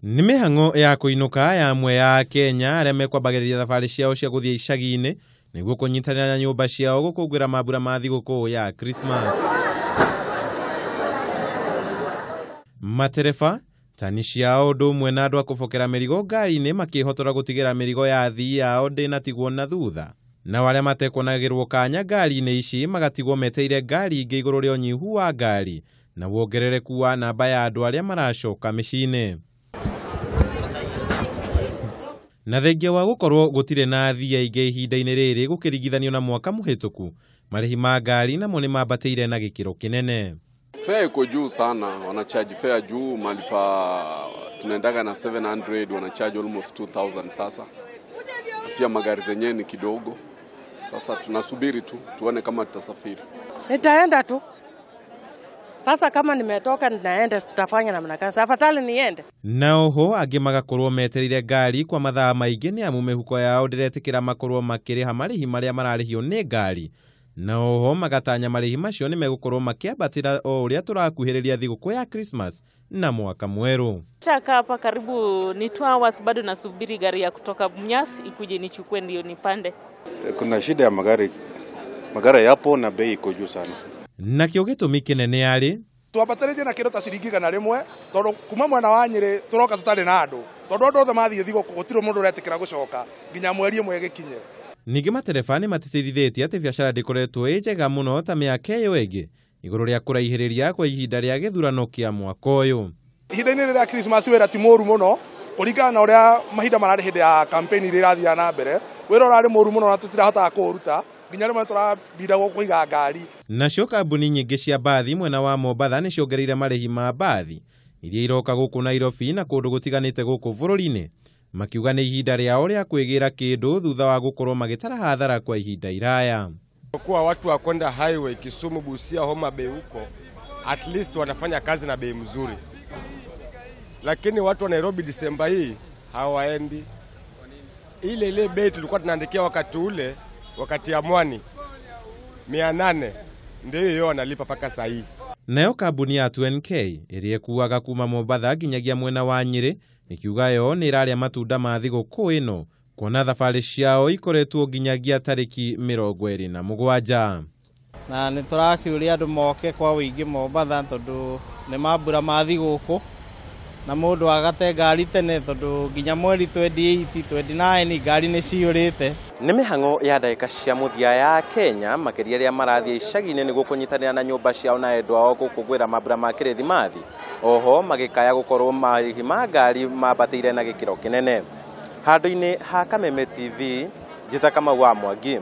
Nĩ mĩhang'o ya kũinũka ya amwe ya Kenya arĩa mekwambagĩrĩria thabarĩ ciao cia gũthiĩ icagi-inĩ nĩguo kũnyitanĩra na nyũmba ciao gũkũngũĩra mambura ma thigũkũ ya Christmas. Matereba tani ciao ũndũ ũmwe na andũ a kũbokera mĩrigo ngari-inĩ makĩhotora gũtigĩra mĩrigo ya athii ao ndĩnatigwo na thutha. Nao arĩa matekuonagĩrwo kanya ngari-inĩ ici magatigwo metereire ngari ingĩ igũrũ rĩa ũnyihu wa ngari na wongerereku wa namba ya andũ arĩa maracoka mĩciĩ-inĩ. Na thengia wa gũkorwo gũtirĩ na athii aingĩ ihinda-inĩ rĩrĩ gũkĩringithanio na mwaka mũhĩtũku, marĩhi ma ngari namo nĩ mambatĩire na gĩkĩro kĩnene. Fare iko juu sana, wanacharge fare juu, mahali pa tunaendaga na 700 wanacharge almost 2000 sasa. Pia magari zenyewe ni kidogo. Sasa tunasubiri tu tuone kama tutasafiri. Nitaenda tu. Sasa kama nimetoka ninaenda, tutafanya namna gani? Afadhali niende. Na oho angĩ magakorwo metereire ngari kwa mathaa maingĩ nĩ amu mĩhuko yao ndĩretĩkĩra makorwo makĩrĩha marĩhi marĩa mararĩhio nĩ ngari. Na oho magatanya marĩhi macio nĩ megũkorwo makĩambatĩra o ũrĩa tũrakuhĩrĩria thigũkũ ya Christmas na mwaka mwerũ. Shaka hapa karibu ni 2 hours bado nasubiri gari ya kutoka Mumias ikuje nichukue ndio nipande. Kuna shida ya magari. Magari yapo na bei iko juu sana. Nakĩo gĩtũmi kĩnene arĩ twambatĩrĩtie na kĩndũ ta ciringi 100 tondũ kuma mwena wa Nyĩrĩ tũroka tũtarĩ na andũ tondũ andũ othe mathiĩ thigũkũ gũtirĩ mũndũ ũretĩkĩra gũcoka nginya mweri ũmwe gĩkinye. Ningĩ matereba nĩ matĩtĩrithĩtie atĩ biacara ndĩkoretwo ĩ njega mũno ta mĩaka ĩyo ĩngĩ igũrũ rĩa kũraihĩrĩria kwa ihinda rĩa gĩthurano kĩa mwaka ũyũ. Ihinda-inĩ rĩrĩa Christmas wĩra ti mũru mũno kũringana na ũrĩa mahinda mararĩ hĩndĩ ya campaign iria irathiaga na mbere, wĩra ũrarĩ mũru mũno na tũtirahotaga kũũruta nginya rĩmwe tũrabindagwo kũiga ngari. Nacio kambuni nyingĩ cia mbathi mwena wa Mombatha nĩ ciongereire marĩhi ma mbathi iria iroka gũkũ Nairobi na kũndũ gũtiganĩte gũkũ bũrũri-inĩ, makiuga nĩ ihinda rĩao rĩa kwĩgĩra kĩndũ thutha wa gũkorwo magĩtara hathara kwa ihinda iraya. Kwa watu wa kwenda highway Kisumu, Busia, Homa Bay huko at least wanafanya kazi na bei mzuri, lakini watu wa Nairobi Disemba hii hawaendi. Ile ile bei tulikuwa tunaandikia wakati ule, wakati ya mwani 800 ndio hiyo wanalipa paka saa hii. Nayo kambuni ya 2NK ĩrĩa ĩkuaga kuma Mombatha nginyagia mwena wa Nyĩrĩ ĩkiuga yo nĩ ĩrarĩa matunda ma thigũkũ ĩno kuona thabarĩ ciao ikoretwo nginyagia tarĩki 27. Na nĩ tũrakĩũria andũ moke kwa ũingĩ Mombatha tondũ nĩ mambura ma thigũkũ na mũndũ agate ngari tene tondũ nginya mweri 28, 29 ngari nĩ ciyũrĩte. Nĩ mĩhang'o ya ndagĩka cia mũthia ya Kenya makĩria arĩa marathiĩ icagi-inĩ nĩguo kũnyitanĩra na nyũmba ciao na endwa ao gũkũngũĩra mambura ma kĩrĩthimathi, oho magĩkaya gũkorwo marĩhi ma ngari mambatĩire na gĩkĩro kĩnene. Handũ-inĩ ha Kameme TV, njĩta Kamau wa Mwangi.